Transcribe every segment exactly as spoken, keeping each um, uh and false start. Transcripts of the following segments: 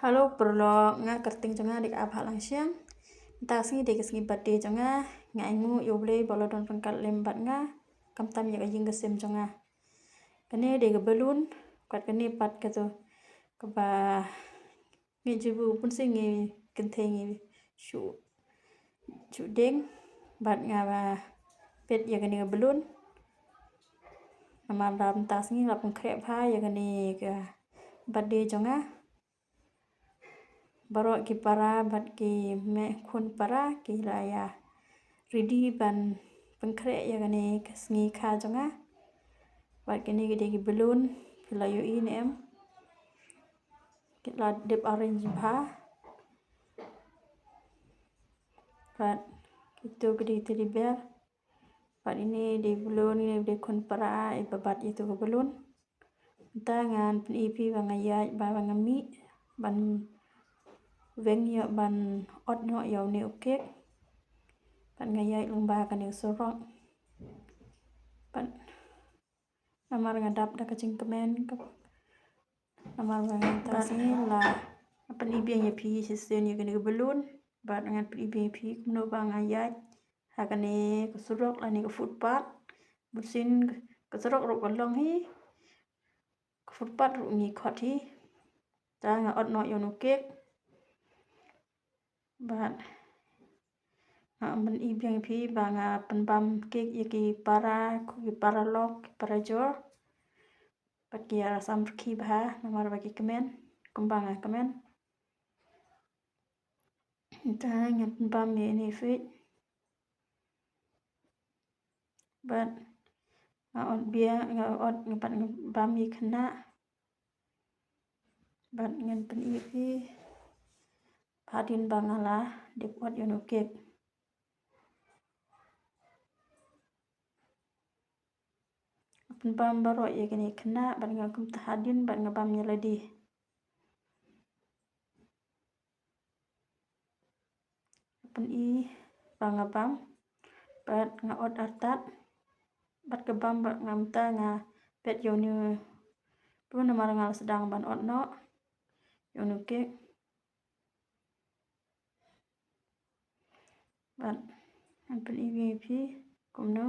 Hello paralok, nga kyrteng jong nga dei ka Abha Langsiang. Mynta ka sngi dei ka sngi birthday jong nga. Nga ainguh ïa U Blei ba u la don ryngkat lem bad nga, khamtam ïa ka ïing ka sem jong nga. Kane dei ka balloon, kat kane pat kato kaba ngi ju buh bun sien ngi kynthei ngi shu shu deng bad nga ba peit ïa kane ka balloon. Namar ba mynta ka sngi la pynkhreh bha ïa kane ka birthday jong nga. Baroh ki para bad ki mei khun para ki la ïa ready ban pynkhreh ïa kane ka sngi kha jong nga. Bad kine ki dei ki balloon, phi la ïohi ne em? Ki la dep arrange bha. Bad kito ki dei teddy bear. Bad ine dei balloon, ine dei khun para iba bat ïa kito ki balloon. Mynta ngan pyni ïa phi ba nga ïaid ba, ba nga mih ban weng ïa ban ot noh ïa une u cake. Bad nga ïaid lyngba kane ka surok. Bad namar nga dap da ka jingkmen ka, namar ba nga tang sngi la nga pyni biang ïa phi shisien ïa kane ka balloon. Bad ngan pyni biang ïa phi kumno ba nga ïaid ha kane ka surok lane ka footpath. Bun sien ka surok ruh ka long hi, ka footpath ruh ngi khot hi. Te nga ot noh ïa une u cake. Bad nga pyni biang ïa phi ba nga pynbam cake ïa ki para, ki paralok, ki parajor. Bad ki ïa samrkhie bha namar ba ki kmen kumba nga kmen. Te ngan pynbam ïa ine i fridge. Bad nga ot biang, nga ot, nga pat nga bam ïa i khynnah. Bad ngan pyni ïa phi hadien ba nga la dep ot ïa une u cake. Nga pynbam baroh ïa kine ki khynnah bad nga, kumta hadien bad nga bam ïa lade. Nga pyni ba nga bam bad nga ot artat bad ka bam bad nga, mynta nga peit ïa une, namar nga la sdang ban ot noh ïa une u cake. Bad ngan pyni ïa phi kumno.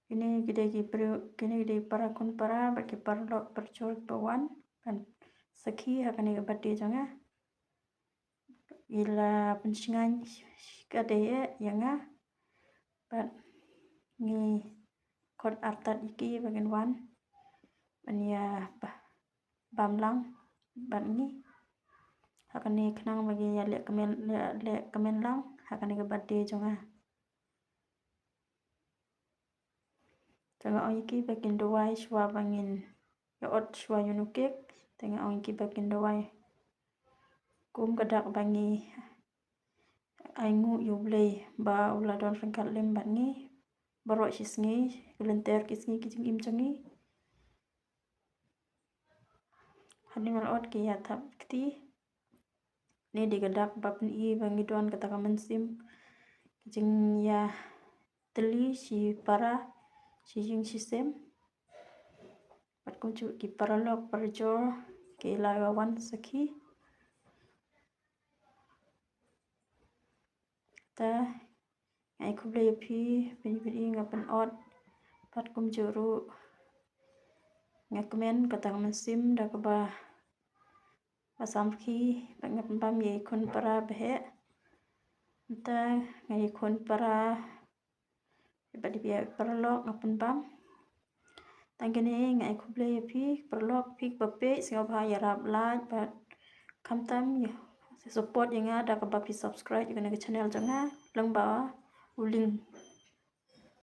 Kine ki dei ki briew, kine ki dei para khun para bad ki paralok parajor kiba wan ban sakhi ha kane ka birthday jong nga. Ki la pynshngaiñ shikatdei ïa nga bad ngi khot artat ïa ki ba kin wan ban ïa ba bam lang bad ngi ha kane, khnang ba ngin ïa leh kmen, leh, leh kmen lang ha kane ka birthday jong nga. Te nga ong ïa ki ba kin duwai shuwa ba ngin ïa ot shuwa ïa une u cake. Te nga ong ïa ki ba kin duwai kum ka dak ba ngi ainguh ïa U Blei ba u la don ryngkat lem bad ngi baroh shi sngi, ki lynter ki sngi ki jingim jong ngi. Hadien ba la ot ki ïa thap kti. Ne dei ka dak ba pyni ba ngi don kata ka mynsiem ka jingïatylli shi para shi ïing shi sem. Bad kumjuh ki paralok parajor ki la wan sakhi. Te nga ai khublei ïa phi, phin, phin i nga pynot bad kumjuh ruh nga kmen kata ka mynsiem da kaba ba samrkhie bad nga pynbam ïa i khun para ba heh. Mynta nga i khun para bad i paralok nga pynbam. Tang kine nga ai khublei ïa phi paralok, phi ba peit sngewbha ïarap like bad khamtam ïa support ïa nga da kaba phi subscribe ïa kane ka channel jong nga lyngba u link.